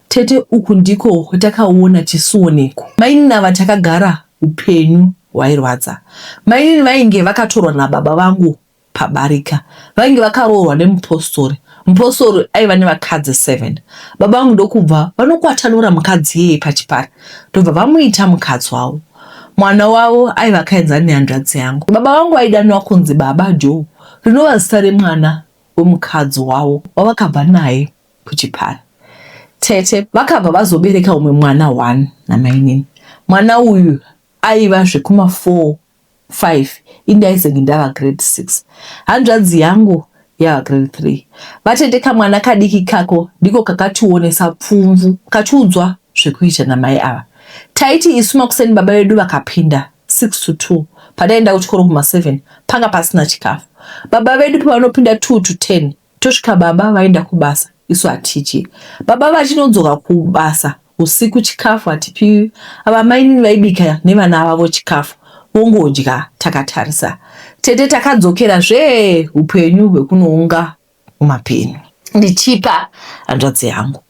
Tete uku ndiko kwatakaona chisioneko. Mainini ava takagara upenyu hwairwadza. Mainini vainge vakatorwa nababa vangu pabarika. Vainge vakaroorwa nemupostori. Mupostori aiva nevakadzi 7. Baba vangu ndokubva vanokwatanura mukadzi iyeye pachipari ndobva vamuita mukadzi wavo. Mwana wavo aiva akaenzana nehanzvadzi yangu. Baba vangu vaidanwa kunzi Baba Joe rinova zita remwana wemukadzi wavo wavakabva naye kuchipari. Tete vakabva vazobereka umwe mwana one namainini. Mwana uyu aiva zvekuma 4 5 ini ndaizenge ndava grade 6 hanzvadzi yangu yava grade 3. Vatete kamwana kadiki kako ndiko kakationesa pfumvu kachiudzwa zvekuita namai ava. Taiti isu makuseni baba vedu vakapinda 6 to 2 pataienda kuchikoro kuma 7 panga pasina chikafu. Baba vedu pavanopinda 2 to 10 tosvika baba vaenda kubasa isu hatidye. Baba vachinodzoka kubasa usiku chikafu hatipiwi. Ava mainini vaibika nevana vavo chikafu vongodya takatarisa. Tete takadzokera zvee hupenyu hwekunounga mumapeni ndichipa hanzvadzi yangu.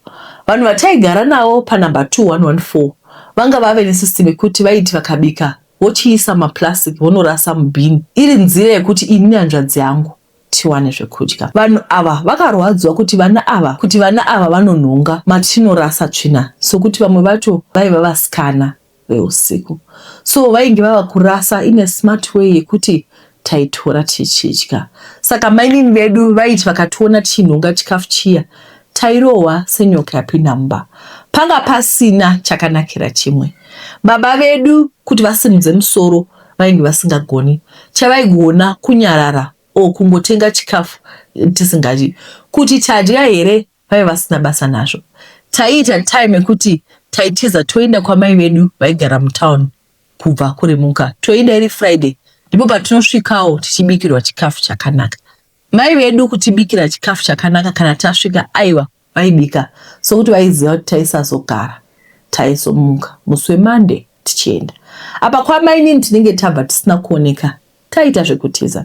Vanhu vataigara navo panumber 2114 vanga vave nesystem yekuti vaiti vakabika vochiisa maplastic vonorasa mubin iri nzira yekuti ini nehanzvadzi yangu. tiwane zvekudya. Vanhu ava vakarwadziwa kuti vana ava kuti vana ava vanonhonga matinorasa tsvina sokuti vamwe vacho vaiva vasikana veusiku so vainge vava kurasa in a smart way yekuti taitora tichidya. Saka mainini vedu vaiti vakationa tichinhonga chikafu chiya tairohwa senyoka yapinda mumba. Panga pasina chakanakira chimwe. Baba vedu kuti vasimudze musoro vainge vasingagoni. Chavaigona kunyarara or kungotenga chikafu tisingadyi. Kuti tadya here vaiva vasina basa nazvo. Taiita time yekuti taitiza toenda kwamai vedu vaigara mutown kubva kuRimuka toenda iri Friday ndipo patinosvikawo tichibikirwa chikafu chakanaka. Mai vedu kutibikira chikafu chakanaka kana tasvika aiwa vaibika sokuti vaiziva kuti taisazogara taizomuka musi weMonday tichienda. Apa kwamainini tinenge tabva tisina kuoneka taita zvekutiza.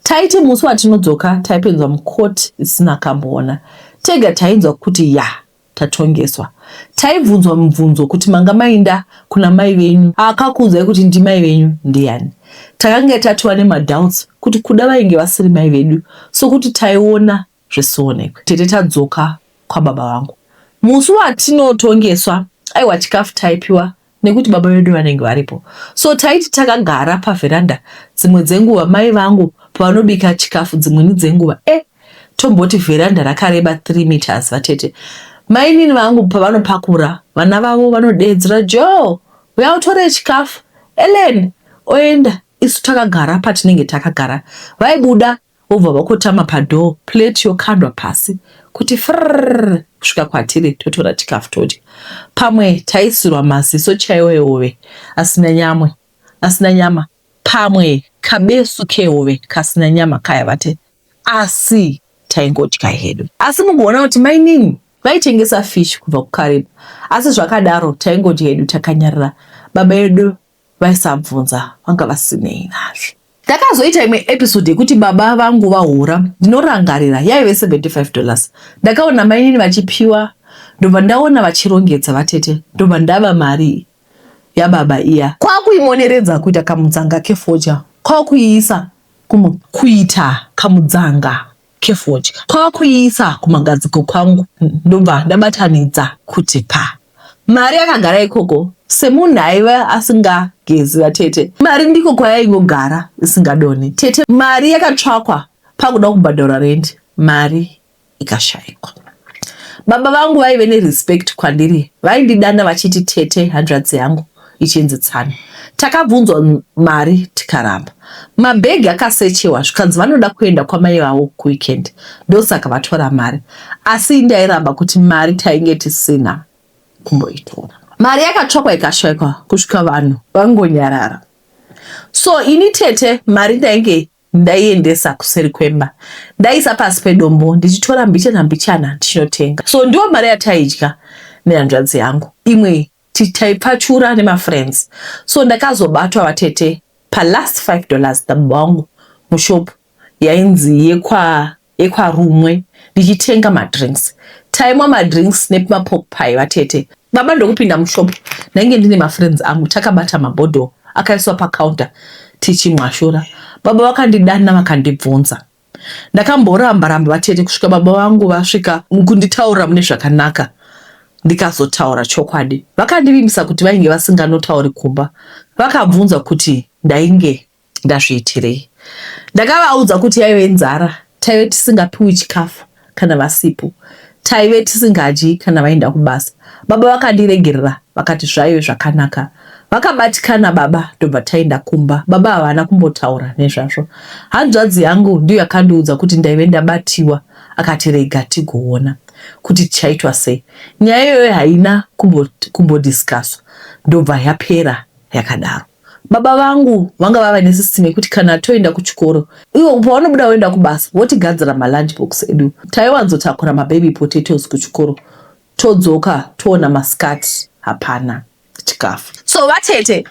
Taiti musi watinodzoka taipinzwa mucourt isina akamboona. Tega tainzwa kuti ya tatongeswa. Taibvunzwa mibvunzo kuti manga mainda kuna mai venyu akakuudzai kuti ndimai venyu ndiyani. Takange tatova nemadoubts kuti kuda vainge vasiri mai vedu sokuti taiona zvisionekwe. Tete tadzoka kwababa vangu musi watinotongeswa aiwa chikafu taipiwa nekuti baba vedu vanenge varipo so taiti takagara pavheranda dzimwe dzenguva mai vangu pavanobika chikafu dzimweni dzenguva e eh, tomboti vheranda rakareba 3 meters vatete mainini vangu pavanopakura vana vavo vanodeedzera joe uya utore chikafu ellen oenda isu takagara patinenge takagara vaibuda vobva vakotama padoor plate yokandwa pasi kuti frrrr kusvika kwatiri totora chikafu todya. Pamwe taisirwa maziso chaiwo ehove asina nyamwe asina nyama pamwe kabesu kehove kasina nyama kaya vate asi taingodya hedu. Asi mugoona kuti mainini vaitengesa fish kubva kuKariba asi zvakadaro taingodya hedu takanyarara. Baba edu vaisabvunza vanga vasinei nazvo. Ndakazoita imwe episode yekuti baba vangu vahura ndinorangarira yaive 75 dollars ndakaona mainini vachipiwa ndobva ndaona vachirongedza vatete ndobva ndaba mari yababa iya kwakuimoneredza kuita kamudzanga kefodya kwakuiisa kuita kamudzanga kefodya kwakuiisa kumagadziko kwangu ndobva ndabatanidza kuti pa mari yakagara ikoko semunhu aiva asingagezi vatete mari ndiko kwayaingogara isingadoni tete mari yakatsvakwa pakuda kubhadhara rent mari ikashaikwa baba vangu vaive nerespect kwandiri vaindidana vachiti tete hanzvadzi yangu ichinzi tsano takabvunzwa mari tikaramba mabhegi akasechewa zvikanzi vanoda kuenda kwamai vavo kuweekend ndosaka vatora mari asi ndairamba kuti mari tainge tisina kumboitora mari yakatsvakwa ikashaikwa kusvika vanhu vangonyarara so ini tete mari ndainge ndaiendesa kuseri kwemba ndaisa pasi pedombo ndichitora mbichana mbichana ndichinotenga so ndiwo mari yataidya nehanzvadzi yangu imwe taipfachura nemafriends so ndakazobatwa vatete palast 5 dollars nababa vangu mushop yainzi yekwa yekwarumwe ndichitenga madrinks taimwa madrinks nemapok pie vatete baba ndokupinda mushop ndainge ndine mafriends angu takabata mabhodho akaiswa pacounter tichimwashura baba vakandidana vakandibvunza ndakamboramba ramba vatete kusvika baba vangu vasvika kunditaurira mune zvakanaka ndikazotaura chokwadi vakandivimbisa kuti vainge vasinganotauri kumba vakabvunza kuti ndainge ndazviitirei ndakavaudza kuti yaive nzara taive tisingapiwi chikafu kana vasipo taive tisingadyi kana vaenda kubasa baba vakandiregerera vakati zvaive zvakanaka vakabatikana baba ndobva taenda kumba baba havana kumbotaura nezvazvo hanzvadzi yangu ndiyo yakandiudza kuti ndaive ndabatiwa akati rega tigoona kuti tichaitwa sei nyaya iyoyo haina kumbodiscuswa ndobva yapera yakadaro Baba vangu vanga vava nesystem yekuti kana toenda kuchikoro ivo pavanobuda voenda kubasa votigadzira malunch box edu. Taiwanzotakura mababy potatoes kuchikoro todzoka toona masikati hapana chikafu. So vatete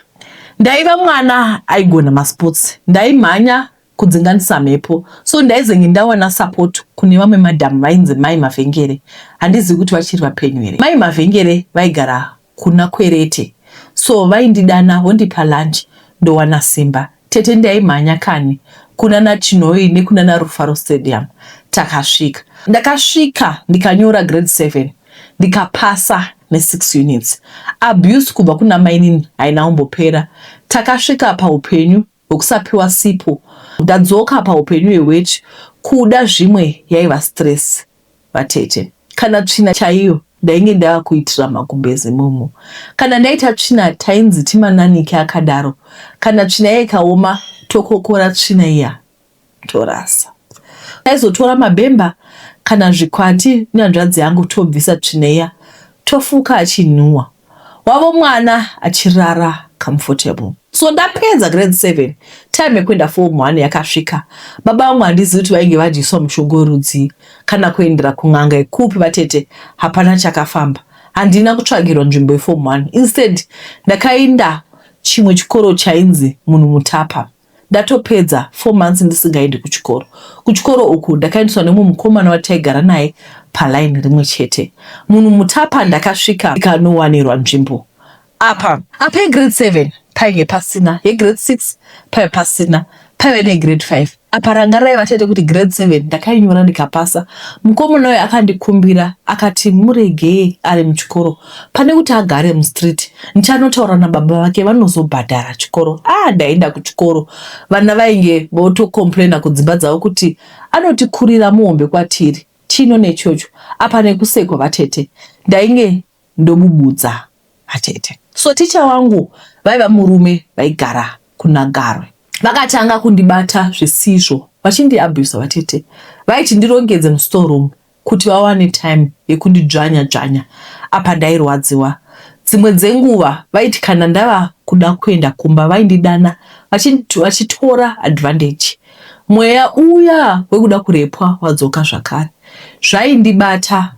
ndaiva mwana aigona masports ndaimhanya kudzinganisa mhepo so ndaizenge ndawana support kune vamwe madam vainzi mai Mavhengere handizivi kuti vachiri vapenyu here. Mai Mavhengere vaigara kuna Kwerete so vaindidana vondipa lunch ndowana simba. Tete ndaimhanya kani. Kunana Chinhoyi nekunana Rufaro Stadium takasvika. Ndakasvika ndikanyora grade 7 ndikapasa ne6 units. Abuse kubva kuna mainini haina kumbopera. Takasvika paupenyu hwekusapiwa sipo. Ndadzoka paupenyu hweweti kuda zvimwe yaiva stress vatete. Kana tsvina chaiyo ndainge ndava kuitira magumbeze imomo. Kana ndaita tsvina tainzi timananike akadaro. Kana tsvina iya ikaoma tokokora tsvina iya torasa. Taizotora mabhemba kana zvikwati nehanzvadzi yangu tobvisa tsvina iya tofuka achinhuwa. Wavo mwana achirara comfortable. So ndapedza grade 7 time yekuenda form 1 yakasvika. Baba vangu handizivi kuti vainge vadyiswa mushonga werudzii kana kuendera kun'anga yekupi vatete hapana chakafamba. Handina kutsvagirwa nzvimbo yeform 1 instead ndakainda chimwe chikoro chainzi Munhumutapa. Ndatopedza 4 months ndisingaendi kuchikoro. Kuchikoro uku ndakaendeswa nemumwe mukomana wataigara naye paline rimwe chete. Munhu mutapa ndakasvika ndikanowanirwa nzvimbo apa. Apa yegrade 7 painge pasina, yegrade 6 paive pasina, paive negrade 5. Apa rangarai vatete kuti grade 7 ndakainyora ndikapasa. Mukomana uyu akandikumbira akati muregei ari muchikoro pane kuti agare mustreet ndichanotaura nababa vake vanozobhadhara chikoro. Ah ndaenda kuchikoro vana vainge votocomplaina kudzimba dzavo kuti anotikurira muhombe kwatiri chino nechocho apa nekusekwa vatete ndainge ndobubudza vatete. So teacher wangu vaiva murume vaigara kunaGarwe. Vakatanga kundibata zvisizvo vachindiabuser vatete. Vaiti ndirongedze mustore room kuti vawane time yekundidzvanya dzvanya apa ndairwadziwa. Dzimwe dzenguva vaiti kana ndava kuda kuenda kumba vaindidana vachitora advantage. Mweya uya wekuda kurepwa wadzoka zvakare. Zvaindibata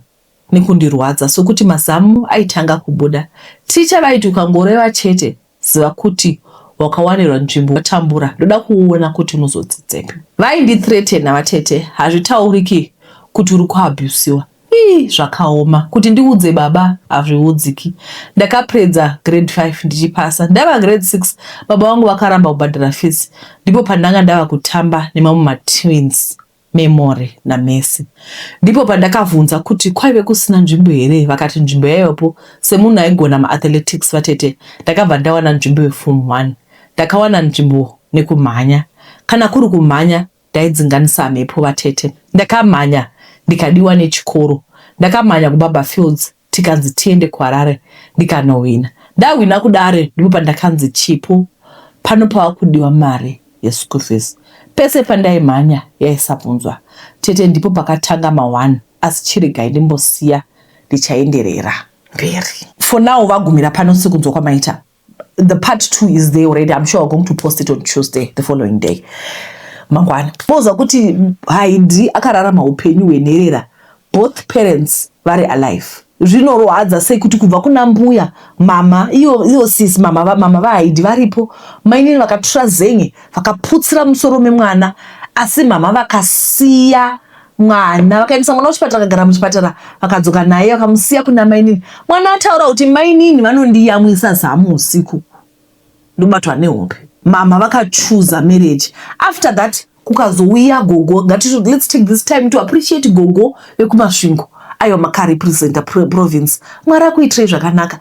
nekundirwadza sokuti mazamu aitanga kubuda. Ticha vaiti ukangoreva chete ziva kuti wakawanirwa nzvimbo watambura ndoda kuona kuti unozodzidzepi. Vaindithreatena vatete hazvitauriki kuti uri kuabusiwa. Ii zvakaoma kuti ndiudze baba hazviudziki. Ndakapedza grade 5 ndichipasa. Ndava grade 6 baba vangu vakaramba kubhadhara fees ndipo pandanga ndava kutamba nemamwe matwins. Memory naMercy. Ndipo pandakavhunza kuti kwaive kusina nzvimbo here vakati nzvimbo yaivapo semunhu aigona maathletics vatete ndakabva ndawana nzvimbo yeform 1. Ndakawana nzvimbo nekumhanya. Kana kuri kumhanya ndaidzinganisa mhepo vatete. Ndakamhanya ndikadiwa nechikoro. Ndakamhanya kuBarbourfields tikanzi tiende kuHarare ndikanohwina. Ndahwina kudare ndipo pandakanzi Chipo pano pava kudiwa mari yeschool fees. Pese pandaimhanya yaisabvunzwa. Tete ndipo pakatanga ma-one asi chiregai ndimbosiya ndichaenderera mberi. For now vagumira pano sekunzwa kwamaita. The part 2 is there already. I'm sure we're going to post it on Tuesday the following day. Mangwana. Moziva kuti Haidi akararama upenyu hwenherera. Both parents vari alive. Zvinorwadza sei kuti kubva kuna mbuya, mama, iyo iyo sis mama va, mama vaHaidi varipo, mainini vakatura zen'e vakaputsira musoro memwana asi mama vakasiya mwana vakaendesa mwana kuchipatara akagara muchipatara vakadzoka naye vakamusiya kuna mainini. Mwana ataura kuti mainini vanondiyamwisa zamu usiku ndobatwa nehope. Mama vakachuza marriage after that kukazouya gogo ngati let's take this time to appreciate gogo vekuMasvingo aiwa makarepresenta province Mwari akuitirei zvakanaka.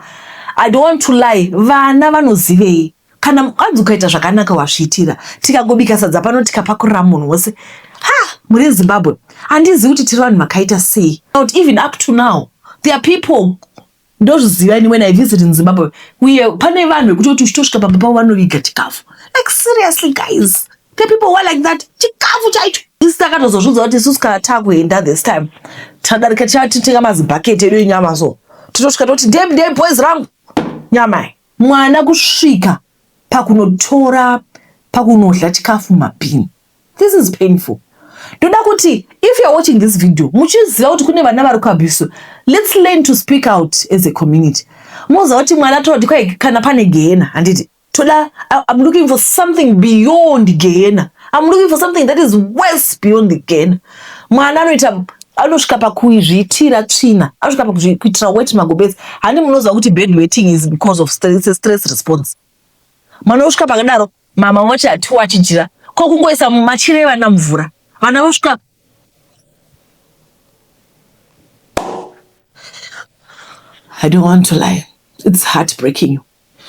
I don't want to lie vana vanozivei kana mukadzi ukaita zvakanaka wazviitira tikangobika sadza pano tikapakurira munhu wose ha muri Zimbabwe handizivi kuti tiri vanhu vakaita sei not even up to now there are people ndozviziva ini when I visit in Zimbabwe uye pane vanhu vekutoti uchitosvika pamba pavo vanoviga chikafu like seriously guys the people who are like that chikafu chaicho isi takatozozviudza kuti isusu kana takuenda this time tadarika tichatenga mazibhaketi edu enyama so titosvika toti ndem ndem boys rangu nyama mwana kusvika pakunotora pakunodla chikafu mabhini. This is painful. Ndoda kuti if you are watching this video muchiziva kuti kune vana vari kuabuswa, let's learn to speak out as a community. Moziva kuti mwana toda kuti kwai kana pane gehena handiti toda I'm looking for something beyond gehena. I'm looking for something that is worse beyond the gehena. Mwana anoita anosvika pakuzviitira tsvina, anosvika pakuitira wet magumbezi. Handi munoziva kuti bed wetting is because of stress, it's a stress response. Mwana osvika pakadaro, mama voti hatiwo achijira. Ko kungoisa mumachira evana mvura, vana vosvika. I don't want to lie, it's heartbreaking.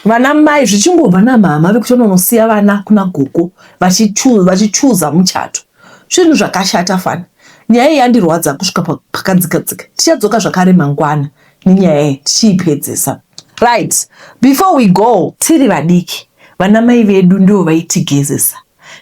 Vana mai zvichingobva namama vekutononosiya vana kuna gogo vachichuza muchato. Zvinhu zvakashata fani. Nyaya iyi yandirwadza kusvika pakadzika-dzika. Tichadzoka zvakare mangwana nenyaya iyi tichiipedzesa. Right, before we go, tiri vadiki, vana mai vedu ndivo vaitigezesa.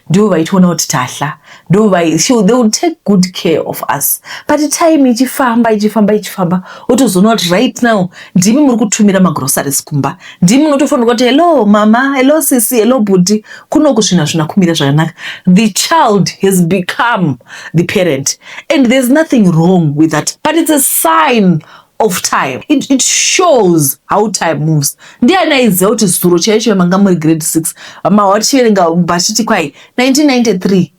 Ndivo vaitoona kuti tahla, ndivo vai, they would take good care of us. But time ichifamba, ichifamba, ichifamba, wotozoona kuti right now ndimi muri kutumira magroceries kumba, ndimi munotofanirwa kuti hello mama, hello sisi, hello bhudhi. Kunoku zvinhu hazvina kumira zvakanaka. The child has become the parent and there's nothing wrong with that, but it's a sign of time. It shows how time moves. Ndiani aiziva kuti zuro chaicho manga muri grade 6, mama vachiverenga vachiti kwai 1993,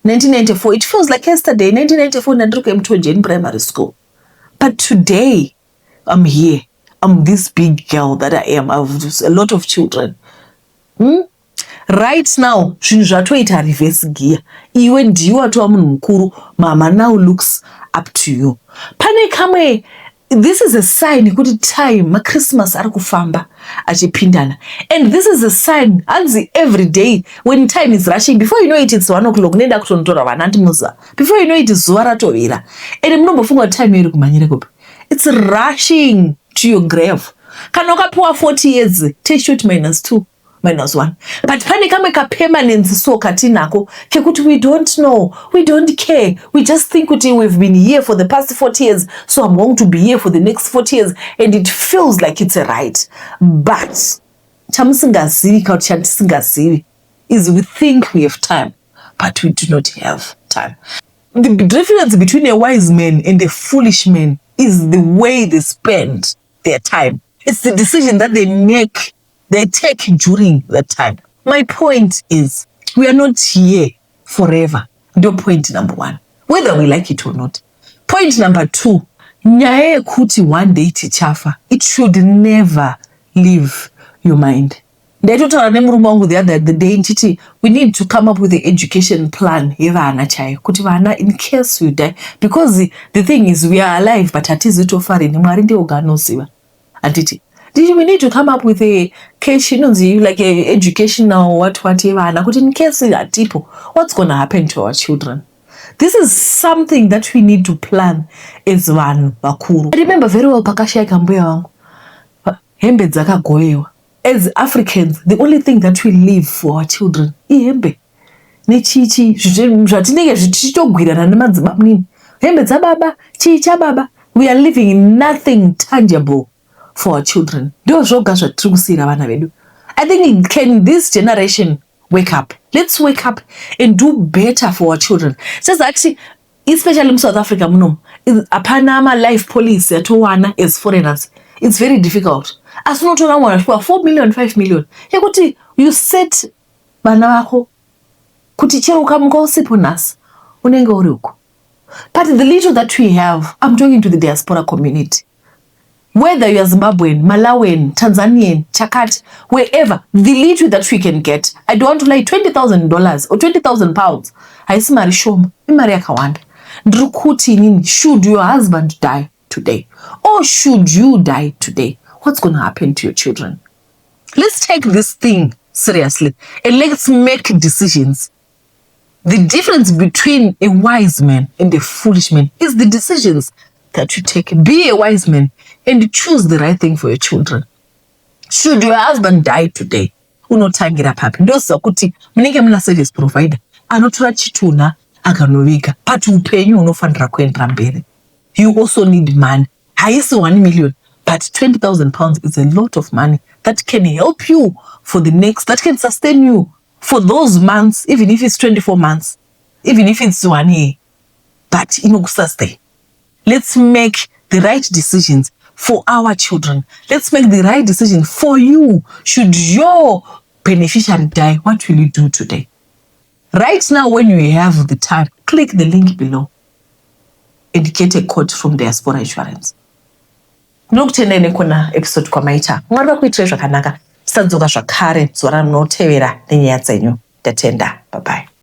1994? It feels like yesterday. 1994 ndandiri kuEmthonjeni Primary School, but today I'm here, I'm this big girl that I am. I've a lot of children. Right now zvinhu zvatoita reverse gear. Iwe ndiwe watova munhu mukuru, mama now looks up to you. Pane kamwe, this is a sign yekuti time, maChristmas ari kufamba achipindana, and this is a sign. Hanzi every day when time is rushing, before you know it, it's 1 o'clock, nenda kutonotora vana andimuziva. Before you know it, zuva ratovira, and munombofunga kuti time iri kumhanyira kupi? It's rushing to your grave. Kana ukapiwa 40 years, techitoti minus 2, minus 1, but pane kamwe kapermanence so katinako kekuti we don't know, we don't care. We just think kuti we've been here for the past 40 years, so I'm going to be here for the next 40 years, and it feels like it's a right. But chamusingazivi, kana kuti chandisingazivi, is we think we have time, but we do not have time. The difference between a wise man and a foolish man is the way they spend their time. It's the decision that they make, they take during that time. My point is, we are not here forever. Ndo point number one, whether we like it or not. Point number two, nyaya yekuti one day tichafa, it should never leave your mind. Ndaitotaura nemurume wangu the other the day ndichiti we need to come up with the education plan yevana chaiyo, kuti vana, in case we die, because the thing is, we are alive but hatizi tofa rini, Mwari ndiye oga anoziva, handiti? We need to come up with a cash inonzi like a educational what what yevana, kuti in case hatipo, what's gonna happen to our children? This is something that we need to plan as vanhu vakuru. I remember very well pakashayika mbuya vangu, hembe dzakagoyewa. As Africans, the only thing that we leave for our children ihembe nechichi zvatinenge tichitogwirana nemadzibaba, hembe dzababa, chii chababa. We are leaving nothing tangible for our children. Ndo zvoga zvatiri kusiyira vana vedu. I think, can this generation wake up? Let's wake up and do better for our children. Sezati especially muSouth Africa munomu, hapana malife policy yatowana. As foreigners, it's very difficult, asi unotora mwana achipiwa 4 million, 5 million yekuti you set vana vako kuti chero ukamuka usipo nhasi, unenge uri uko. But the little that we have, I'm talking to the diaspora community, whether you are Zimbabwean, Malawian, Tanzanian, chakati, wherever, the little that we can get, I don't want to lie, $20,000 or £20,000 haisi mari shoma, imari yakawanda. Ndiri kuti inini, should your husband die today or should you die today, what's going to happen to your children? Let's take this thing seriously and let's make decisions. The difference between a wise man and a foolish man is the decisions that you take. Be a wise man and choose the right thing for your children. Should your husband die today, unotangira papi? Ndoziva kuti munenge muna service provider anotora chitunha akanoviga, but upenyu hunofanira kuendera mberi. You also need money. Haisi 1 million, but £20,000 is a lot of money that can help you for the next, that can sustain you for those months, even if it's 24 months, even if it's one year, but inokusustain. Let's make the right decisions for our children. Let's make the right decision for you. Should your beneficiary die, what will you do today? Right now, when you have the time, click the link below and get a quote from Diaspora Insurance. Ndinokutendai nekuona episode kwamaita. Mwari vakuitirai zvakanaka. Tisadzoka zvakare zuva ramunotevera nenyaya dzenyu. Ndatenda, bye bye.